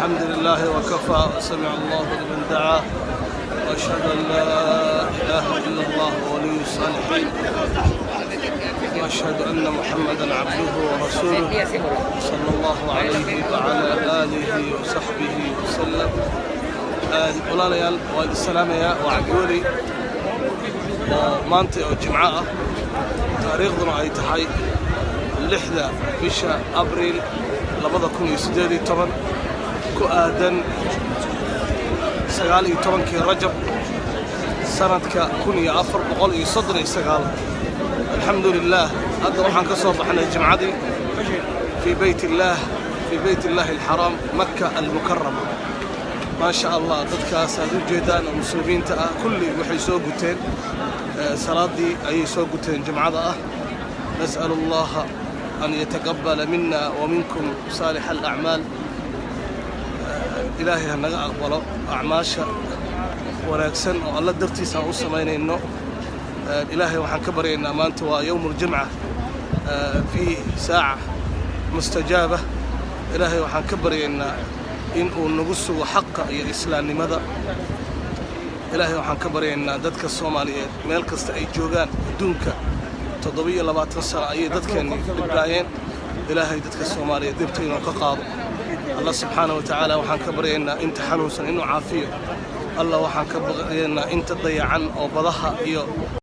الحمد لله وكفى، وسمع الله لمن دعا، وأشهد أن لا إله إلا الله ولي الصالحين، وأشهد أن محمدا عبده ورسوله صلى الله عليه وعلى آله وصحبه وسلم. Walaalayaal, waa idin salaamayaa. Waa Cabdiweli oo maanta oo Jimco ah, taariikhduna ay tahay 6da bisha Abriil 2018, ku aadan 19kii Rajab sanadka 1439. Alxamdu lilaah, hadda waxaan ka soo baxnay jimcadii fii beyt illaah, fii beyt illaahi alxaraam, Maka Almukarama. Maa sha Allah, dadkaas aad u jeedaan oo muslimiinta ah kulli waxay soo guteen salaaddii ayay soo guteen jimcada ah. Nas'alu allaha an yataqabala mina wa minkum saalix alacmaal. Ilaahay ha naga aqbalo acmaasha wanaagsan oo Alla dartiisa aan u samaynayno. Ilaahay waxaan ka baryaynaa, maanta waa yowm aljimca, fiihi saaca mustajaaba. Ilaahay waxaan ka baryaynaa in uu nagu sugo xaqa iyo islaamnimada. Ilaahay waxaan ka baryaynaa dadka Soomaaliyeed meel kasta ay joogaan adduunka. 27 sano ayay dadkeenni dhiblaayeen. Ilaahay dadka Soomaaliyeed dhibta inuu ka qaado. Allah subxaana wa tacaala waxaan ka baryaynaa inta xanuunsan inuu caafiyo. Allah waxaan ka baryaynaa inta dayacan oo badaha iyo